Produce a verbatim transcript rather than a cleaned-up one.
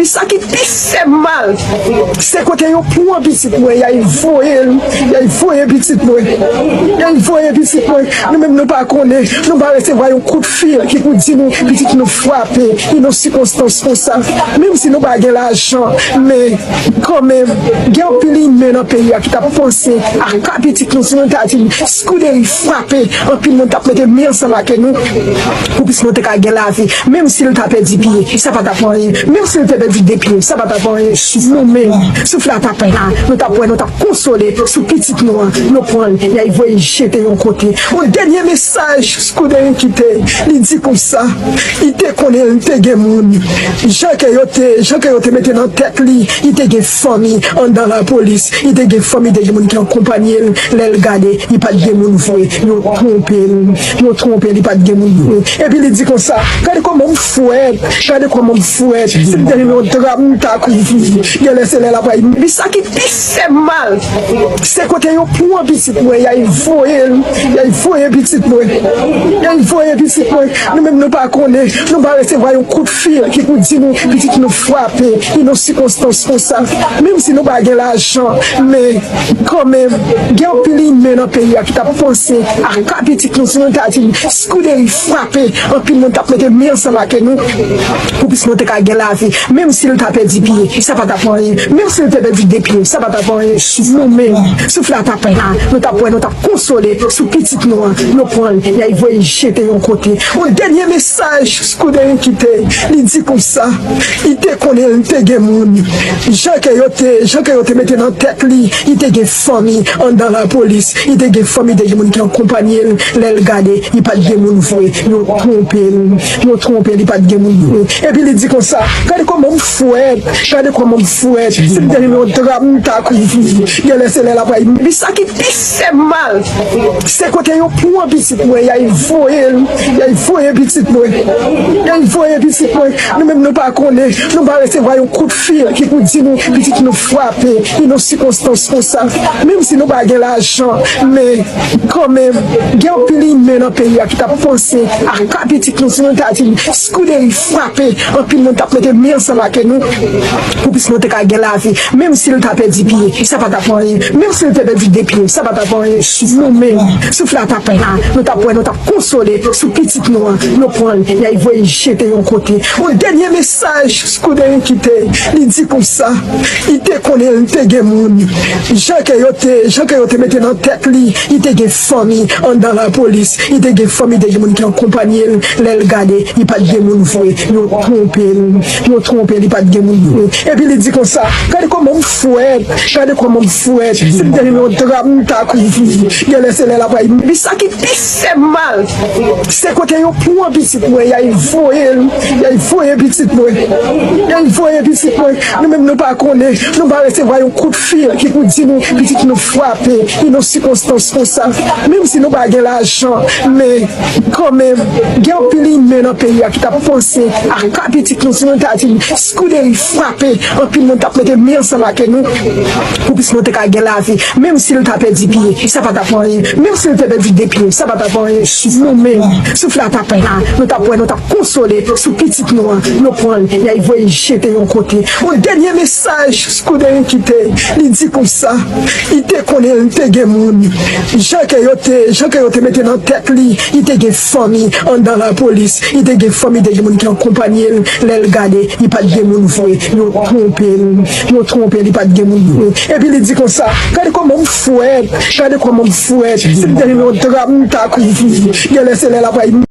Sa ki pi fè m mal, se kote yo pran pitit mwen, y al voye l, y al voye pitit mwen, y al voye pitit mwen. Nou menm nou pa konnen, nou pa resevwa yon kout fil ki pou di nou pitit nou frape, e nan sikonstans konsa. Menm si nou pa gen lajan, men kanmenm, gen anpil imen nan peyi a ki t ap panse a ka pitit nou, si nou ta di Scoudéry frape, anpil moun t ap mete men ansanm ak nou pou pitit nou te ka gen lavi. Menm si l ta pèdi pye, sa pa t ap anyen. Menm si l te pèdi de pye, sa pa t ap anyen. Nou menm, souf la t ap la, nou t ap wè, nou t ap konsole sou pitit nou an. Nou pran l, y al voye l jete yon kote. Yon dènye mesaj Scoudéry kite, li di konsa, li te konnen li te gen moun. Jan ke yo te, jan ke yo te mete nan tèt li, li te gen fanmi anndan lapolis, li te gen fanmi, te gen moun ki akonpanye l. Lè l gade, li pa t gen moun vre. Yo twonpe l, yo twonpe l, li pa t gen moun vre. Epi li di konsa, gade kòman m fwèt, gade kòman m fwèt. Si m te gen yon dra, m ta kouvri. Genlè se lè l ap rayi m. Epi sa ki pi fè m mal, se kote yo pran pitit mwen, y al voye l, y al voye pitit mwen, y al voye pitit mwen. Nou menm nou pa konnen, nou pa resevwa yon kout fil ki pou di nou pitit nou frape, e nan sikonstans konsa. Menm si nou pa gen lajan, men kanmenm, gen anpil imen nan peyi a ki t ap panse a ka pitit nou, si nou ta di Scoudéry frape, anpil moun t ap mete men ansanm ak nou pou pitit nou te ka gen lavi. Menm si l ta pèdi pye, sa pa t ap anyen. Menm si l te pèdi de pye, sa pa t ap anyen. Nou menm, souf la t ap la, nou t ap wè, nou t ap konsole sou pitit nou an. Nou pran l, y al voye l jete yon kote. Yon dènye mesaj Scoudéry kite, li di konsa, li te konnen li te gen moun. Jan ke yo te, jan ke yo te mete nan tèt li, li te gen fanmi anndan lapolis, li te gen fanmi, te gen moun ki akonpanye l. Lè l gade, li pa t gen moun vre. Yo twonpe l, yo twonpe l, li pa t gen moun vre. Epi li di konsa, gade kòman m fwèt, gade kòman m fwèt. Si m te gen yon dra, m ta kouvri. Genlè se lè l ap rayi m. Epi sa ki pi fè m mal, se kote yo pran pitit mwen, y al voye l, y al voye pitit mwen, y al voye pitit mwen. Nou menm nou pa konnen, nou pa resevwa yon kout fil ki pou di nou pitit nou frape, e nan sikonstans konsa. Menm si nou pa gen lajan, men kanmenm, gen anpil imen nan peyi a ki t ap panse a ka pitit nou, si nou ta di Scoudéry frape, anpil moun t ap mete men ansanm ak nou pou pitit nou te ka gen lavi. Menm si l ta pèdi pye, sa pa t ap anyen. Menm si l te pèdi de pye, sa pa t ap anyen. Nou menm, souf la t ap la, nou t ap wè, nou t ap konsole sou pitit nou an. Nou pran l, y al voye l jete yon kote. Yon dènye mesaj Scoudéry kite, li di konsa, li te konnen li te gen moun. Jan ke yo te, jan ke yo te mete nan tèt li, li te gen fanmi anndan lapolis, li te gen fanmi, te gen moun ki akonpanye l. Lè l gade, li pa t gen moun vre. Yo twonpe l, yo twonpe l, li pa t gen moun vre. Epi li di konsa, gade kòman m fwèt, gade kòman m fwèt. Si m te gen yon dra, m ta kouvri. Genlè se lè l ap rayi m. Epi sa ki pi fè m mal, se kote yo pran pitit mwen, y al voye l, y al voye pitit mwen, y al voye pitit mwen. Nou menm nou pa konnen, nou pa resevwa yon kout fil ki pou di nou pitit nou frape, e nan sikonstans konsa. Menm si nou pa gen lajan, men kanmenm, gen anpil imen nan peyi a ki t ap panse a ka pitit nou, si nou ta di Scoudéry frape, anpil moun t ap mete men ansanm ak nou pou pitit nou te ka gen lavi. Menm si l ta pèdi pye, sa pa t ap anyen. Menm si l te pèdi de pye, sa pa t ap anyen. Nou menm, souf la t ap la, nou t ap wè, nou t ap konsole sou pitit nou an. Nou pran l, y al voye l jete yon kote. Yon dènye mesaj Scoudéry kite, li di konsa, li te konnen li te gen moun. Jan ke yo te, jan ke yo te mete nan tèt li, li te gen fanmi anndan lapolis, li te gen fanmi, te gen moun ki akonpanye l. Lè l gade, li pa t gen moun vre. Yo twonpe l, yo twonpe l, li pa t gen moun vre. Epi li di konsa, gade kòman m fwèt, gade kòman m fwèt. Si m te gen yon dra, m ta kouvri. Genlè se lè l ap rayi m.